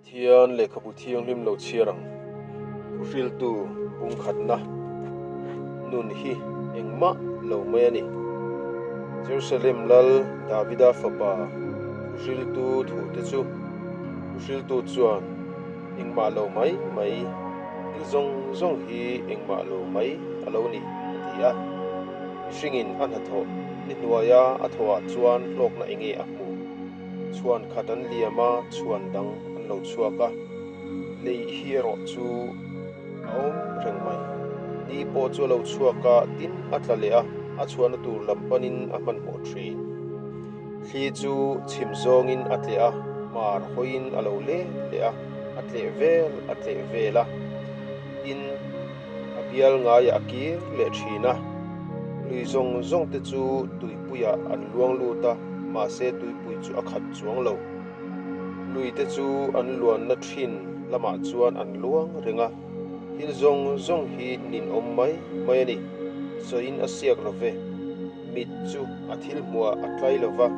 Pathian lehkhabu thianghlim lo chhiar ang. Thuhriltu bungkhatna nun hi engmah lo mai a ni. Jerusalem lal Davida fapa thuhriltu thute chu thuhriltu chuan engmah lo mai mai, thil zawng zawng hi engmah lo mai a lo ni a ti a. Mihringin a hnathawh ni hnuaia a thawhah chuan hlawkna enge a hmuh? Chhuan khat an liam a, chhuan dang an lo chhuak a, lei hi erawh chu a awm reng mai. Ni pawh chu a lo chhuak a, tin a tla leh a, a chhuahna tur lam panin a hmanhmawh thin. Thli chu chhim zawngin a tleh a, hmar hawiin a lo let leh a, a tleh vel a tleh vel a, tin a bial ngaiah a kir leh thin a. Lui zawng zawng te chu tuipuiah an luang lut a, mahse tuipui chu a khat chuang lo. Lui te chu an luanna thin lamah chuan an luang reng a, thil zawng zawng hi ninawm mai mai a ni, sawiin a siak lo ve. Mit chu a thil hmuah a tlai lo va,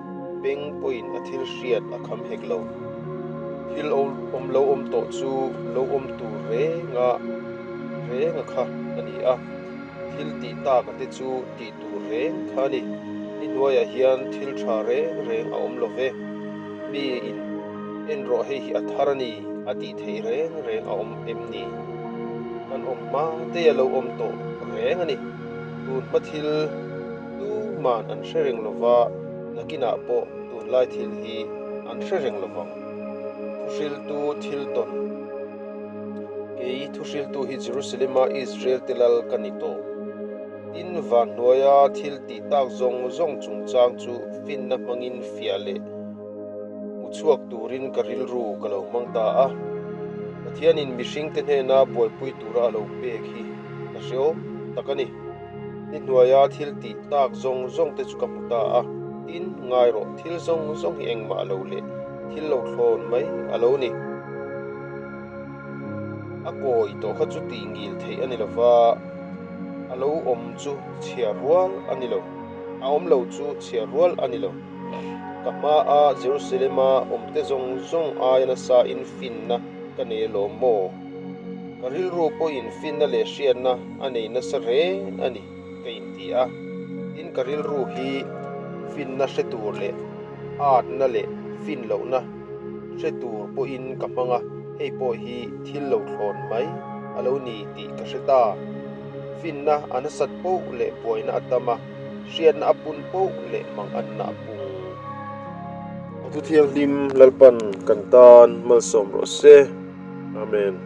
beng pawhin a thil hriat a kham hek lo. Thil awm lo awm tawh chu lo awm tur renga renga kha a ni a, thil tih taka te chu tih tur reng kha a ni. Ni hnuaiah hian thil tha reng reng a awm lo ve. Mi in en rawh hei hi a thar a ni a tih theih reng reng a awm em ni? Kan awm hma te a lo awm tawh reng a ni. Tun hma thil tuman an hre reng lo va, nakinah pawh tunlai thil hi an hre reng lo vang. Thuhriltu thil tawn Kei thuhriltu hi Jerusalem-a Israel-te lal ka ni tawh. Tin, van hnuaia thil tih tak zawng zawng chungchang chu finna hmangin fiah leh hmu chhuak turin ka rilru ka lo hmang ta a. Pathianin mihringte hnena buaipui tura a lo pek hi ka hreawm tak a ni. Ni hnuaia thil tih tak zawng zawng te chu ka hmu ta a, tin, ngai rawh, thil zawng zawng hi engmah lo leh thil lo thlawn mai a lo ni. A kawi tawh kha chu tih ngil theih a ni lo va, a lo awm chu chhiar rual a ni lo, a awm lo chu chhiar rual a ni lo. Ka hmaa Jerusalem-a awmte zawng zawng aia nasa in finna ka nei alawm maw? Ka rilru pawhin finna leh hriatna a nei nasa reng a ni ka inti a, tin ka rilru hi finna hre tur leh atna leh fin lohna hre tur pawhin ka hmang a, hei pawh hi thil lo thlawn mai a lo ni tih ka hre ta. Finna a nasat poh leh buaina a tam a, hriatna a pun poh leh manganna a pung. A Thuthianghlim Lalpan kan tan malsawm rawh se. Amen.